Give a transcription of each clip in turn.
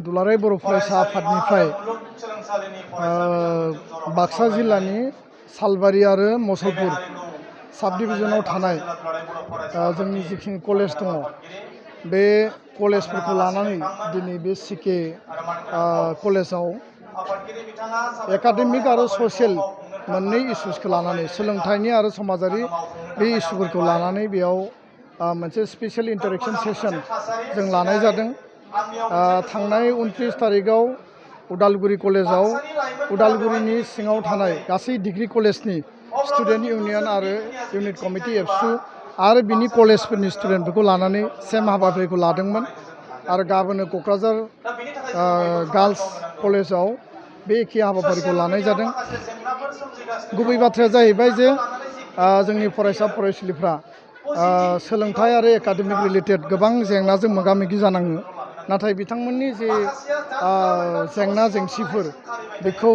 दुलाराय बर' फरायसा आफादनिफ्राय बाक्सा जिल्लानि सालबारि आरो मसलपुर साब डिभिजनाव थानाय जोंनि जिखिनि कलेज दङ बे कलेजफोरखौ लानानै दिनै बे सिके कलेजाव एकाडेमिक आरो ससियेल मोननै इस्युसखौ लानानै सोलोंथाइनि आरो समाजारि बे इस्युफोरखौ लानानै बेयाव मोनसे स्पेशल इन्टारेक्शन सेसन जों लानाय जादों। थांनाय 29 तारिखआव उदालगुरि कलेजाव उदालगुरिनि सिङाव थानाय गासै डिग्री कलेजनि स्टुडेन्ट इउनियन आरो इउनिट कमिटि एबसु आरो बिनि कलेजफोरनि स्टुडेन्टफोरखौ लानानै सेम हाबाफारिखौ लादोंमोन। आरो गाबोनो क'क्राझार गार्ल्स कलेजाव बे एखे हाबाफारिखौ लानाय जादों। गुबै बाथ्राया जाहैबाय जे जोंनि फरायसा फरायसुलिफ्रा सोलोंथाइ आरो एकाडेमिक रिलेटेड गोबां जेंनाजों मोगा मोगि जानाङो, नाथाय बिथांमोननि जे जेंना जेंसिफोर बेखौ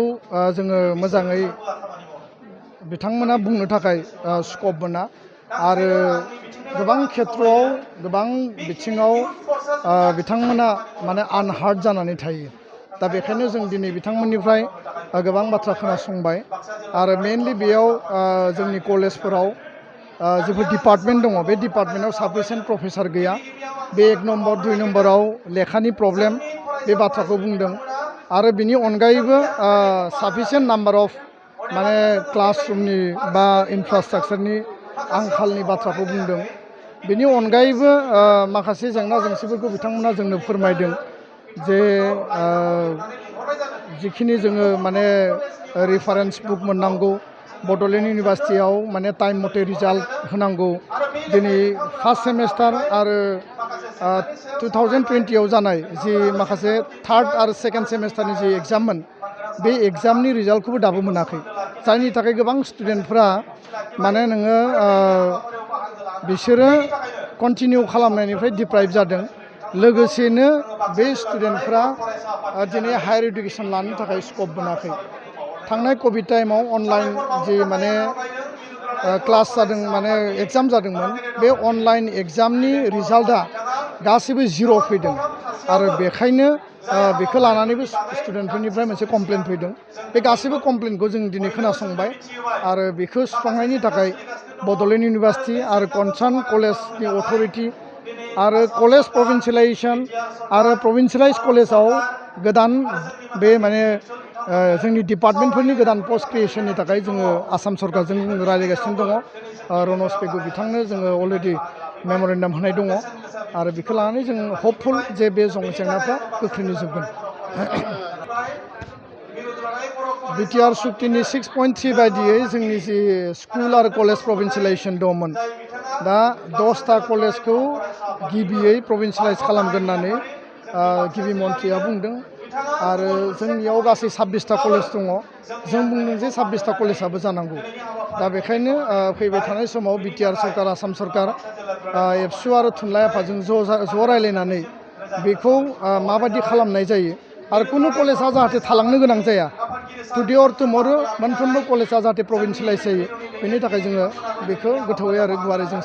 जोङो मोजाङै बिथांमोना बुंनो थाखाय स्कप मोना आरो गोबां खेथ्रआव गोबां बिथिङाव बिथांमोना माने आनहार्ड जानानै थायो। दा बेखायनो जों दिनै बिथांमोननिफ्राय गोबां बाथ्रा खोनासंबाय आरो मेनलि बेयाव जोंनि कलेजफोराव जेफोर डिपार्टमेन्ट दङ बे डिपार्टमेन्टआव साफिसियेन्ट प्रफेसार गैया। बे 1 नम्बर 2 नम्बराव लेखानि प्रब्लेम बे बाथ्राखौ बुंदों आरो बिनि अनगायैबो साफिसियेन्ट नाम्बार अफ माने क्लासरुमनि बा इनफ्रास्ट्राक्चारनि आंखालनि बाथ्राखौ बुंदों। बिनि अनगायैबो माखासे जेंना जेंसिफोरखौ बिथांमोना जोंनो फोरमायदों जे जिखिनि जोङो माने रेफारेन्स बुक मोननांगौ, बड'लेण्ड इउनिभार्सिटियाव माने टाइम मथे रिजाल्ट होनांगौ। दिनै फार्स्ट सेमेस्टार आरो 2020आव जानाय जि माखासे थार्ड आरो सेकेन्ड सेमेस्टारनि जि एग्जाममोन बे एग्जामनि रिजाल्टखौबो दाबो मोनाखै, जायनि थाखाय गोबां स्टुडेन्टफ्रा माने नोङो बिसोरो कन्टिनिउ खालामनायनिफ्राय डिप्राइभ जादों। लोगोसेनो बे स्टुडेन्टफ्रा दिनै हायार इडुकेसन लानो थाखाय स्कप मोनाखै। थांनाय कभिड टाइमाव अनलाइन जि माने क्लास जादों माने एग्जाम जादोंमोन, बे अनलाइन एग्जामनि रिजाल्टआ गासैबो 0 फैदों आरो बेखायनो बेखौ लानानैबो स्टुडेन्टफोरनिफ्राय मोनसे कमप्लेन फैदों। बे गासैबो कमप्लेनखौ जों दिनै खोनासंबाय आरो बेखौ सुस्रांनायनि थाखाय बड'लेण्ड इउनिभार्सिटि आरो कनसार्न कलेजनि अथ'रिटि आरो कलेज प्रभिन्सियेलाइजेसन आरो प्रभिन्सियेलाइज कलेजाव गोदान बे माने जोंनि डिपार्टमेन्टफोरनि गोदान पस्ट क्रिएसननि थाखाय जोङो आसाम सरकारजों रायज्लायगासिनो दङ। रनज पेगु बिथांनो जोङो अलरेडि मेम'रेन्डाम होनाय दङ आरो बेखौ लानानै जों हपफुल जे बे जेंनाफ्रा गोख्रैनो जोबगोन। बिटिआर सुक्तिनि 6.3 बायदियै जोंनि जि स्कुल आरो कलेज प्रभिन्सियेलाइजेसन दंमोन, दा 10टा कलेजखौ गिबियै प्रभिन्सियेलाइज खालामगोन होननानै गिबि मन्थ्रिया बुंदों आरो जोंनियाव गासै 26टा कलेज दङ। जों बुंदों जे 26टा कलेजाबो जानांगौ। दा बेखायनो फैबाय थानाय समाव बिटिआर सरकार, आसाम सरकार, एबसु आरो थुनलाइ आफादजों ज' रायलायनानै बेखौ माबायदि खालामनाय जायो आरो कुनु कलेजा जाहाथे थालांनो गोनां जाया, टुडे अर टुमरो मोनफ्रोमबो कलेजा जाहाथे प्रभिन्सियेलाइज जायो, बेनि थाखाय जोङो बेखौ गोथौवै आरो गुवारै जों